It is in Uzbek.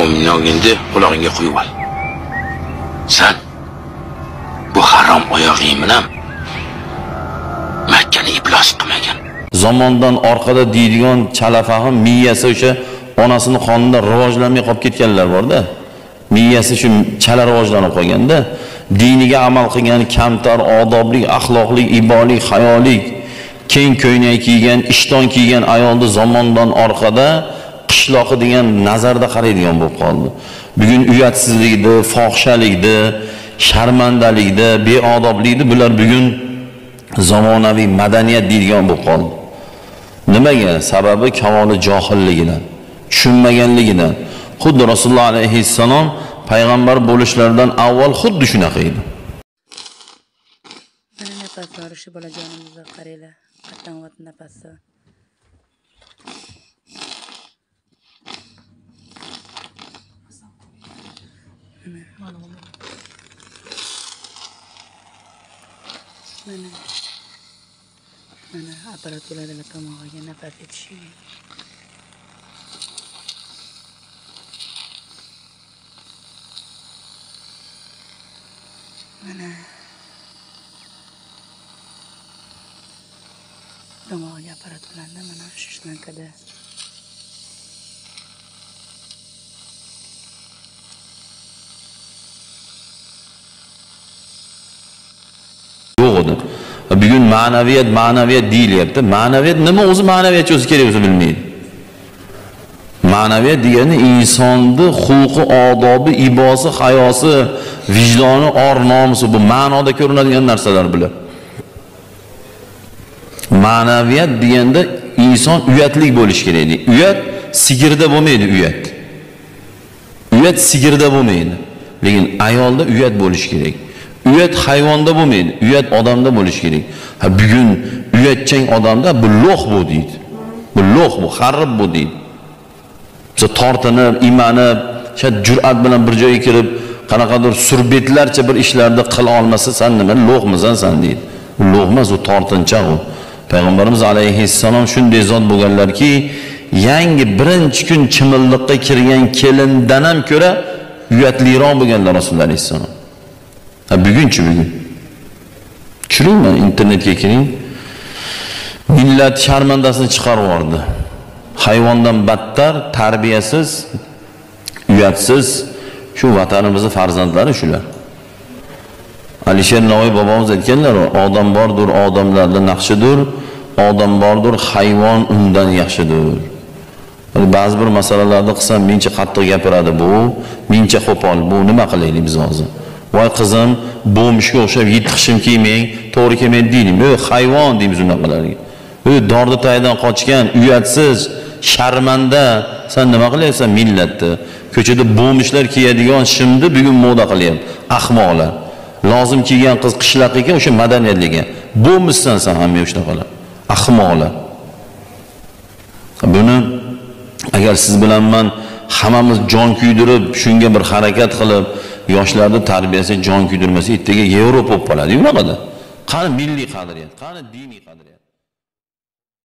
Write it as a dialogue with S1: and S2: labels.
S1: Mo'minogingni qulog'ingga quyib ol. San bu harom oyog'ing bilan Makkani iflos qilmagan.
S2: Zamondan orqada deydigan chalafahm miyasi o'sha onasini qonida rivojlanmay qolib ketganlar borda. Miyasi shu chala rivojlanib qolganda, diniga amal qilgan, kamtar, odobli, axloqli, iboli, hayolik, keng ko'ynak kiygan, ishton kiygan ayolni zamondan orqada qishloqi degan nazarda qaraydigan bo'lib qoldi. Bugun uyatsizlikni, fohishalikni, sharmandalikni, beodoblikni bular bugun zamonaviy madaniyat deydigan bo'lib qoldi. Nimaga? Sababi kamoli johilligidan, tushunmaganligidan. Xuddi Rasululloh alayhissalom payg'ambar bo'lishlaridan avval xuddi shunaqa edi.
S3: Mana nafas olishi bolajonimizga qaranglar, qattan nafasi. Mana mana apparat ularga tomog'iga nafas etishiga. Mana tomog'iga apparat ulandi, mana shu shlankada.
S2: Yo'q edi. Bugun ma'naviyat, ma'naviyat deyilyapti. Ma'naviyat nima o'zi? Ma'naviyatchi o'zi kerak o'zi bilmaydi. Ma'naviyat degani insonni xulqi, odobi, ibosi, hayosi, vijdoni, or-nomusi, bu ma'noda ko'rinadigan narsalar bular. Ma'naviyat deganda inson uyatlik bo'lishi kerak deydi. Uyat sigirda bo'lmaydi, uyat. Uyat sigirda bo'lmaydi. Lekin ayolda uyat bo'lishi kerak. Uyat hayvonda bo'lmaydi, uyat odamda bo'lishi kerak. Ha, bugun uyatchang odamda bu lo'q bu deydi. Bu lo'q bu, xarib bu deydi. Biz tortinib, imanib, jur'at bilan bir joyga kirib, qanaqadir surbetlarcha bir ishlarni qila olmasa, sen nima lo'qmisan sen deydi. U lo'q emas, u tortinchoq u. Payg'ambarimiz alayhissalom shunday zot bo'lganlarki, yangi birinchi kun chimilliqqa kirgan kelindan ham ko'ra uyatliroq bo'lganlar Rasululloh alayhissalom. Ha, bugunchi bugun. Kiring, mana internetga kiring. Millat sharmandasini chiqarib yubordi. Hayvondan battar, tarbiyasiz, uyatsiz shu vatanimizning farzandlari shular. Alisher Navoiy bobomiz aytganlar, odam bordir, odamlarda naqshidir, odam bordir, hayvon undan yaxshidir. Ba'zi bir masalalarda qilsam mencha qattiq gapiradi bu, mencha qo'pol bu, nima qilaylik biz hozir? Voy qizim, bo'mishga o'xshab yetqishim kiymang, to'g'ri kelmaydi deylik. Ey hayvon deymiz unaqalarga. Ey dorni tagidan qochgan, uyatsiz, sharmanda, sen nima qilyapsan millatni? Ko'chada bo'mishlar kiyadigan shimni bugun moda qilyapti ahmoqlar. Lozim kiygan qiz qishloq ekan, o'sha madaniyatli ekan. Bo'mishsan sen hamma shunaqalar. Ahmoqlar. Buni agar siz bilan men hammamiz jon kuydirib, shunga bir harakat qilib, yoshlarni tarbiyasi jon kuydirmasa, ertaga Yevropa bo'lib qoladi. Unaqada. Qani milliy qadriyat, qani diniy qadriyat?